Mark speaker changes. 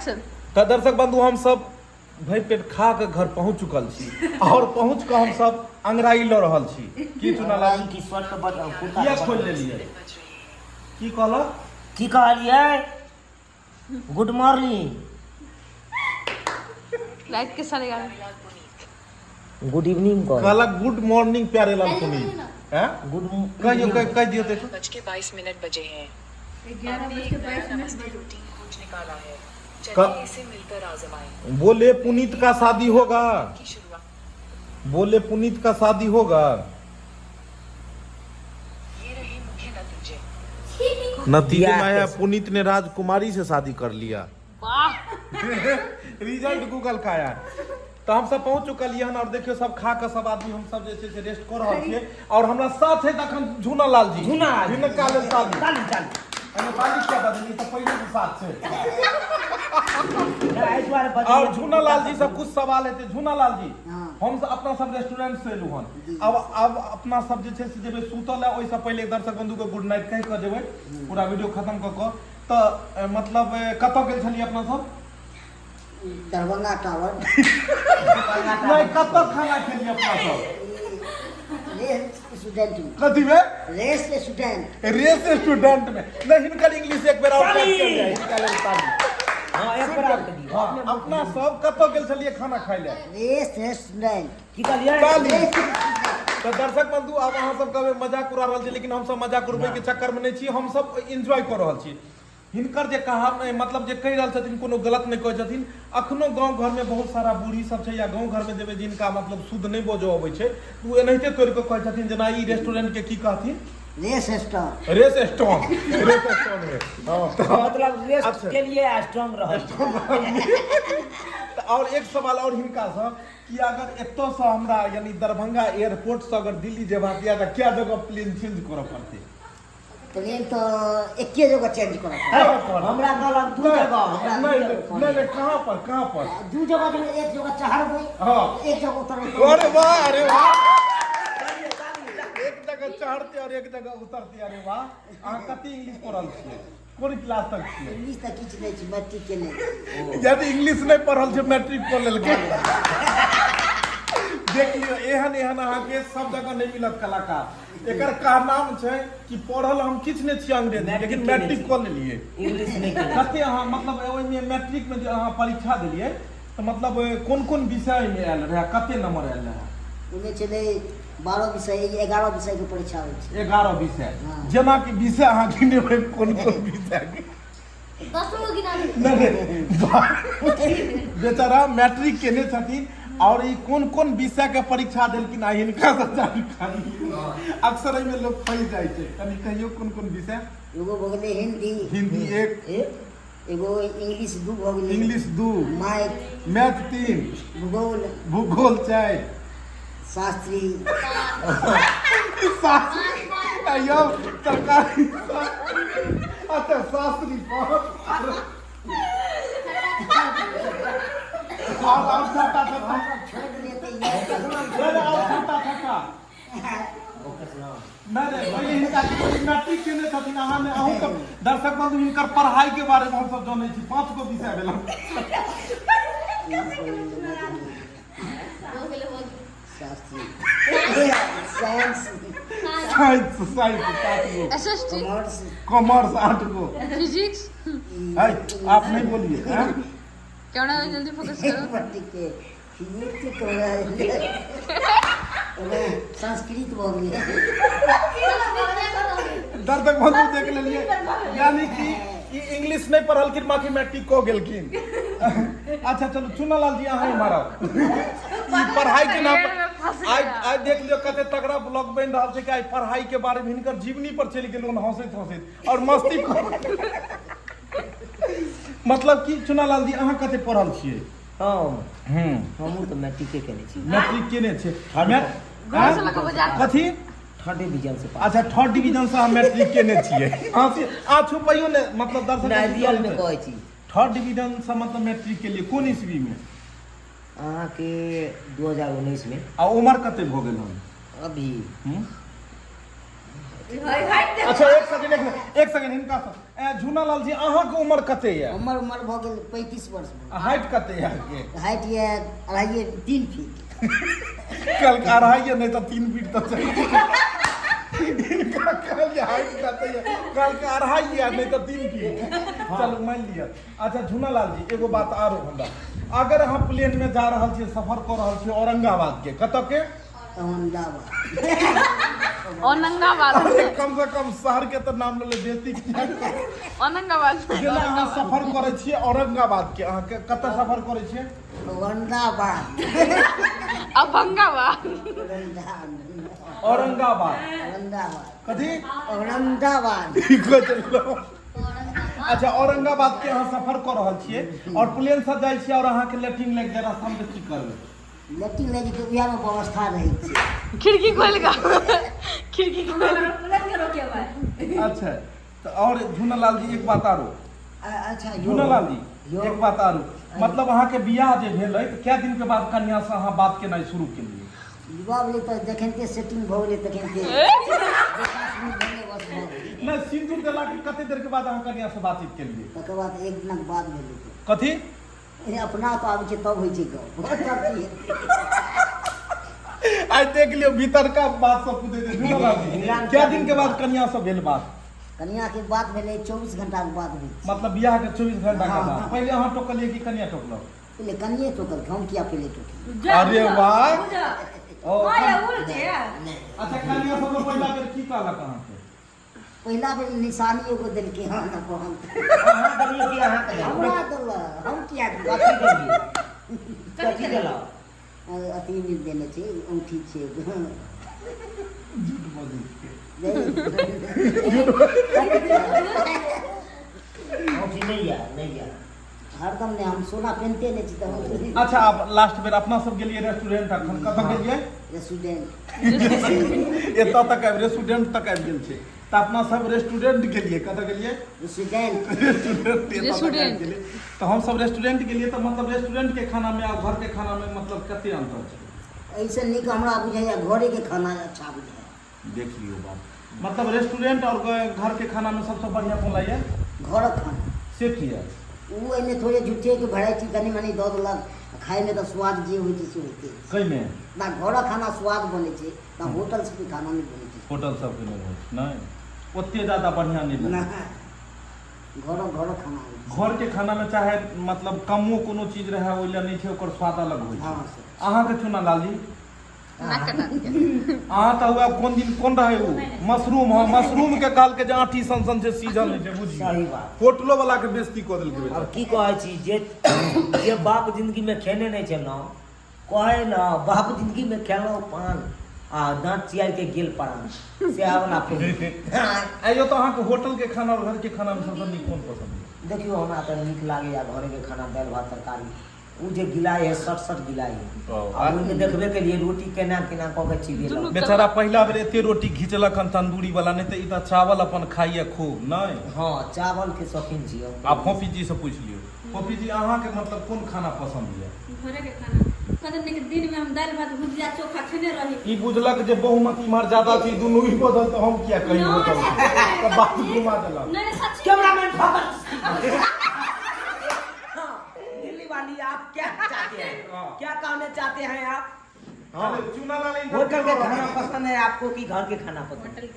Speaker 1: तऽ दर्शक बंधु हम सब भरि पेट खा कऽ घर पहुँच चुकल छी और पहुँच कऽ हम सब अंगड़ाई लऽ रहल छी। की चुना लाल
Speaker 2: की शर्ट के बटन कुर्ता
Speaker 1: किया खोलि लेलियै? की कहलक?
Speaker 2: की कहलियै? Good morning.
Speaker 3: रात के 11:30।
Speaker 2: गुड इवनिंग कह।
Speaker 1: कहलक गुड मॉर्निंग प्यारे लाल पुनीत। हैं?
Speaker 2: गुड
Speaker 1: कहियो, कह दियो देखो।
Speaker 4: बज के 22 मिनट बजे हैं।
Speaker 3: 11 बज के 22 मिनट बजे।
Speaker 4: रूटीन खोज निकाला है। चलिए इसे मिलकर आजमाएं।
Speaker 1: बोले पुनीत का शादी होगा।
Speaker 4: की शुरुआत।
Speaker 1: बोले पुनीत का शादी होगा।
Speaker 4: ये रहे मुख्य नतीजे।
Speaker 1: नतीजे
Speaker 2: बियाह
Speaker 1: में आया
Speaker 2: कैसे?
Speaker 1: पुनीत ने राजकुमारी से शादी कर लिया।
Speaker 3: वाह।
Speaker 1: रिजल्ट गूगल का आया। तऽ हमसब पहुँच चुकल हन और देखियो सब खा कऽ सब आदमी हमसब जे छै से रेस्ट कऽ रहल छियै और हमरा साथ है तखन झूना लाल जी।
Speaker 2: झूना लाल जी।
Speaker 1: हिनका लेल ताली।
Speaker 2: ताली, ताली।
Speaker 1: एहिमे ताली किया बजली? तऽ पहिले से साथ छै।
Speaker 2: नहि, एहि दुआरे बजलियै।
Speaker 1: और झूना लाल जी से कुछ सवाल हेतै। झूना लाल जी,
Speaker 5: हाँ।
Speaker 1: हम सब अपना सब रेस्टोरेंट से एलहुँ हन। अब अपना सब जे छै से जेबै सुतल लए, ओहिसँ पहिले दर्शक बंधु के गुड नाइट कहि कऽ जेबै पूरा वीडियो खत्म कऽ कऽ। तऽ मतलब कतऽ गेल छलियै अपना सब?
Speaker 5: दरभंगा टावर।
Speaker 1: नहि, कतऽ खाना खेलियै अपना सब?
Speaker 5: रेस स्टूडेंट में।
Speaker 1: कथी में?
Speaker 5: Race student.
Speaker 1: रेस स्टूडेंट में। नहि, हिनकर इंग्लिश एक बेर और
Speaker 2: ताली!
Speaker 1: कयल जाय, हिनका लेल ताली।
Speaker 2: हाँ, एक बेर और कऽ दियौ।
Speaker 1: हाँ, अपना सब कतऽ गेल छलियै खाना खाइ लए?
Speaker 5: Race restaurant.
Speaker 2: की कहलियै?
Speaker 1: ताली। तऽ दर्शक बंधु आब अहाँ सब कहबै मजाक उड़ा रहल छी, लेकिन हमसब मजाक उड़बै के चक्कर में नहि छी, हमसब एंजॉय कऽ रहल छी। हिनकर जे कहा मतलब जे कहि रहल छथिन कोनो गलत नहि कहै छथिन। अखनो गाँव घरमे बहुत सारा बूढ़ी सब छै या गाँव घरमे जेबै जिनका मतलब शुद्ध नहि बजऽ अबै छै, ओ एनाहिते तोड़ि कऽ कहै छथिन। जेना ई रेस्टोरेंट के की कहथिन?
Speaker 5: Race restaurant.
Speaker 1: Race stone. Race stone में। हाँ, तऽ
Speaker 2: मतलब रेस्ट
Speaker 1: अच्छा।
Speaker 2: के लिए आ स्ट्रांग रहल।
Speaker 1: तऽ और एक सवाल और हिनकासँ कि अगर एतऽसँ हमरा यानी दरभंगा एयरपोर्टसँ अगर दिल्ली जेबाक यऽ तऽ कए जगह प्लेन चेंज करऽ पड़तै?
Speaker 5: प्लेन तऽ एके जगह चेंज करऽ पड़त। हमरा कहलक दू जगह, हमरा दू
Speaker 1: नहीं,
Speaker 5: जगह
Speaker 1: नहीं,
Speaker 5: कहलक।
Speaker 1: नहीं, कहाँ पर, कहाँ पर?
Speaker 5: दू जगह जेबै, एक जगह चढ़बै, एक जगह उतरबै।
Speaker 1: अरे वाह, अरे वाह, एक जगह चढ़ते और एक जगह उतरते। अरे वाह। अहाँ कते इंग्लिश पढ़ल छियै? कोन क्लास तक छियै?
Speaker 5: इंग्लिश तऽ किछु नहि छै, मैट्रिक केने।
Speaker 1: यदि इंग्लिश नहि पढ़ल छै, मैट्रिक कऽ लेलकै। देख लियौ, एहन एहन अहाँके सब जगह नहि मिलत कलाकार। एकर कारनाम छै कि पढ़ल हम किछु नहि छियै अंग्रेजी, लेकिन मैट्रिक कऽ लेलियै,
Speaker 2: इंग्लिश नहि केने।
Speaker 1: कते अहाँ मतलब ओहिमे मैट्रिक मे जे अहाँ परीक्षा देलियै तऽ मतलब कोन कोन विषय मे आयल रहै, कते नंबर आयल रहै?
Speaker 5: ओहिमे छलै 12 विषय, 11 विषय के परीक्षा होइ छै।
Speaker 1: 11 विषय।
Speaker 5: हाँ।
Speaker 1: जेनाकि विषय अहाँ गिनेबै कोन कोन विषय के?
Speaker 6: 10 गो गिना देबै।
Speaker 1: नहि, नहि, बेचारा मैट्रिक केने छथिन और ई कोन कोन विषय के परीक्षा देलखिन आ हिनका से जानकारी। अक्सर एहिमे लोक फँसि जाइ छै। कनि कहियौ कोन कोन विषय?
Speaker 5: एगो भऽ गेलै हिंदी।
Speaker 1: हिंदी एक।
Speaker 5: एगो इंग्लिश 2 भऽ गेलै।
Speaker 1: इंग्लिश 2।
Speaker 5: मैथ।
Speaker 1: मैथ 3।
Speaker 5: भूगोल।
Speaker 1: भूगोल 4।
Speaker 5: शास्त्री।
Speaker 1: शास्त्री यौ सरकारी। अच्छा, शास्त्री 5 और छठा, छठा।
Speaker 5: छोड़ि देलियै तऽ इएह।
Speaker 1: नहीं, नहीं, और छठा, छठा। नहीं, नहीं, पहिले हिनका मैट्रिक केने छथिन। अहाँ ने अहूँ सब दर्शक बंधु हिनकर पढ़ाई के बारे में हम सब जनै छी। 5 गो विषय भेल।
Speaker 6: हो गेलै, हो गेलै।
Speaker 5: शास्त्री, साइंस।
Speaker 1: साइंस, साइंस 7 गो।
Speaker 3: S S T.
Speaker 5: Commerce.
Speaker 1: Commerce 8 गो।
Speaker 3: फिजिक्स।
Speaker 1: है, आप नहीं बोलिए हैं?
Speaker 3: कैमरा जल्दी फोकस करो।
Speaker 5: के फिजिक्स तो एगो संस्कृत भऽ गेलै।
Speaker 1: दर्शक बंधु देख लेलिए, यानी कि ई इंग्लिश नहीं पढ़लखिन बाकी मैट्रिक कऽ गेलखिन। अच्छा चलू चुनालाल जी, अहाँ मारब ई पढ़ाई के नाम पर। आइ आइ देख लियौ कते तगड़ा ब्लॉग बनि रहल छै कि आइ पढ़ाई के बारे में हिनकर जीवनी पर चलि गेलहुँ हंसैत हंसैत और मस्ती कर। मतलब कि चुनालाल जी, अहाँ कते पढ़ल छियै?
Speaker 2: हम
Speaker 1: हम्म।
Speaker 2: हमहूँ तऽ मैट्रिके केने छी।
Speaker 1: मैट्रिक केने छै?
Speaker 3: घर से लऽ कऽ बाजार।
Speaker 1: कथी?
Speaker 2: थर्ड डिवीजन से पास।
Speaker 1: अच्छा, थर्ड डिवीजन से हम मैट्रिक केने छियै। अहाँ छुपैयो ने मतलब दर्शक
Speaker 2: नहि, रियल मे कहै छी।
Speaker 1: थर्ड डिवीजन से मतलब मैट्रिक के लिए कोन ईस्वी में?
Speaker 2: अहाँके 2019 मे।
Speaker 1: आ उम्र कते भऽ गेल हन
Speaker 2: अभी?
Speaker 1: हम्म? अच्छा एक सेकंड, एक सेकंड हिनका सँ। झूनालाल जी, अहाँके उम्र कते यऽ?
Speaker 5: हमर उम्र भऽ गेल 35 वर्ष।
Speaker 1: हाइट कते यऽ अहाँके?
Speaker 5: हाइट यऽ 2.5 3 फीट।
Speaker 1: कल 2.5 नहि तऽ 3 फीट तऽ छै। हिनका कहलियै हाइट कते यऽ, कहलकै 2.5 यऽ नहि तऽ 3 फीट। चलू मानि लिअ। अच्छा झूनालाल जी, एगो बात आरो हमरा, अगर अहाँ प्लेन में जा रहल छियै, सफर कऽ रहल छियै औरंगाबाद के, कतऽ के?
Speaker 5: औरंगाबाद।
Speaker 3: औरंगाबाद।
Speaker 1: अरे कम से कम शहर के तऽ नाम लेले बेसी।
Speaker 3: औरंगाबाद।
Speaker 1: जेना अहाँ सफर करै छियै औरंगाबाद के, अहाँके कतऽ सफर करै छियै?
Speaker 5: औरंगाबाद।
Speaker 3: औरंगाबाद।
Speaker 1: औरंगाबाद।
Speaker 5: औरंगाबाद।
Speaker 1: कथी?
Speaker 5: औरंगाबाद।
Speaker 1: अच्छा औरंगाबाद के अहाँ सफर कऽ रहल छियै और प्लेन से जाइ छियै और अहाँके लेट्रिन लागि जाय रास्ता में, तऽ की करबै?
Speaker 5: लेट्रिन लागि जेतै, उएहमे व्यवस्था रहै छै।
Speaker 3: खिड़की खोल कऽ, खिड़की खोल।
Speaker 1: अच्छा तऽ और झूनालाल जी, एक बात आरो।
Speaker 5: अच्छा यौ।
Speaker 1: झूनालाल जी,
Speaker 5: यौ।
Speaker 1: एक बात आरो, मतलब अहाँके बियाह जे भेलै तऽ कए दिन के बाद कन्या से अहाँ बात केनाइ शुरू केलियै?
Speaker 5: विवाह भेलै तऽ जखनते सेटिंग भऽ गेलै तखनते भेलै, बस भऽ गेलै।
Speaker 1: नहि, सिंदूर देला के कते देर के बाद अहाँ कन्या से बातचीत केलियै?
Speaker 5: तकर बाद एक दिनक बाद भेलै।
Speaker 1: कथी?
Speaker 5: ए, अपना आप आबै छै तब होइ छै गप, तब की हेतै?
Speaker 1: आइ देख लियौ भीतरका बात सब पूछै छै। झूनालाल जी, कए दिन के बाद कन्या से भेल बात?
Speaker 5: कन्याके बात भेलै 24 घंटाके बाद भेल।
Speaker 1: मतलब बियाह के 24 घंटा के
Speaker 5: हाँ,
Speaker 1: बाद?
Speaker 5: हाँ।
Speaker 1: पहिले अहाँ टोकलियै कि कन्या टोकलक?
Speaker 5: पहिले कनिये टोकल, हम किया पहिले टोकली?
Speaker 1: अरे वाह। ओ,
Speaker 5: नहि।
Speaker 1: अच्छा, कन्या सबसँ पहिला बेर की कहलक अहाँके?
Speaker 5: पहिला बेर निशानी एगो देलकै हन अपन।
Speaker 2: अहाँ देलियै कि अहाँके देलक?
Speaker 5: हमरा देलक, हम किया देबै?
Speaker 2: कथी देलियै? कथी देलक?
Speaker 5: अथी नहि देने छै, औंठी छै एगो।
Speaker 1: झूठ बजै छियै।
Speaker 2: औंठी नहि यऽ, नहि यऽ।
Speaker 5: हरदम नहि, हम सोना पहिनते नहि छी तऽ औंठी।
Speaker 1: अच्छा, आब लास्ट बेर अपना सब गेलियै रेस्टोरेंट, अखन कतऽ गेलियै?
Speaker 5: रेस्टोरेंट।
Speaker 1: एतऽ तक आबि रेस्टोरेंट तक आबि गेल छै, तऽ अपना सब रेस्टोरेंट गेलियै। कतऽ गेलियै?
Speaker 5: रेस्टोरेंट।
Speaker 1: रेस्टोरेंट एतऽ तक आबि
Speaker 3: रेस्टोरेंट।
Speaker 1: गेलियै तऽ हम सब रेस्टोरेंट गेलियै, तऽ मतलब रेस्टोरेंट के खाना में आ घर के खाना में मतलब कते अंतर छै?
Speaker 5: एहिसँ नीक हमरा बुझाइए घरेके खाना अच्छा बुझाइए।
Speaker 1: देख लियौ बात, मतलब रेस्टोरेंट और घर के खाना में सबसँ बढ़िया कोन लागैए?
Speaker 5: घरक खाना।
Speaker 1: से किया?
Speaker 5: ओ एहिमे थोड़े झूठेके वेराइटी कनि मनि दऽ देलक, खायमे तऽ स्वाद जे होइ छै से होइते छै।
Speaker 1: कैमे?
Speaker 5: ना, घरक खाना स्वाद बनै छै तऽ होटल सबके खाना नहि बनै छै।
Speaker 1: होटल सबके नहि होइ छै, नहि ओते ज्यादा बढ़िया नहि
Speaker 5: ना,
Speaker 1: लगै।
Speaker 5: घरक घरक खाना होइ छै।
Speaker 1: घर के खाना में चाहे मतलब कमो कोनो चीज रहै, ओहि लए नहि छै, ओकर स्वाद अलग होइ छै।
Speaker 5: हँ सर।
Speaker 1: अहाँके चुना लाल जी?
Speaker 3: नाक कटा दिया।
Speaker 1: अहाँ तऽ वएह कोन दिन कोन रहै ओ मशरूम, हँ, मशरूम के कहलकै जे आँठी सन सन छै, सीजन नहि छै, बुझियौ।
Speaker 2: सही बात।
Speaker 1: होटलो वाला के बेइज्जती कऽ देलकै बेचारा।
Speaker 2: आब की कहै छी, जे जे बाप जिंदगी में खेने नहि छलहुँ, कहै ने बाप जिंदगी में खेलहुँ पान आ दाँत चियार के गेल परान, सएह वाला फिल्म।
Speaker 1: आइयो तऽ अहाँके होटल के खाना और घर के खाना में सबसँ नीक कोन पसंद यऽ?
Speaker 2: देखियौ, हमरा तऽ नीक लागैया घरेके खाना, दालि भात तरकारी। ओ जे गिलाइ है, सट सट गिलाइ है।
Speaker 1: ओ,
Speaker 2: आ ओहिमे देखबे केलियै रोटी केना केना कऽ के चिबेलक।
Speaker 3: दुनू।
Speaker 1: बेचारा पहिला बेर एते रोटी घिचलक हन तंदूरी वाला, नहि तऽ ई तऽ चावल अपन खाइए खूब, नहि?
Speaker 2: हँ, चावल के शौकीन छी हम।
Speaker 1: आ फोफी जी से पूछि लियौ। फोफी जी, अहाँके मतलब कोन खाना पसंद यऽ?
Speaker 6: घरेके खाना। कते नीक दिनमे हम दालि भात भुजिया चोखा खेने रही।
Speaker 1: ई बुझलक जे बहुमत इम्हर ज्यादा छै, दुनू ई बदल तऽ हम किया कही होटल के? तऽ बात घुमा देलक।
Speaker 6: नहि नहि, सच्ची।
Speaker 2: Cameraman focus. हाँ, दिल्ली वाली, आप क्या चाहते हैं?
Speaker 1: हाँ।
Speaker 2: क्या कहना चाहते हैं आप?
Speaker 1: चलो, चूना लाल
Speaker 2: होटल के खाना पसंद है आपको कि घर के खाना पसंद है?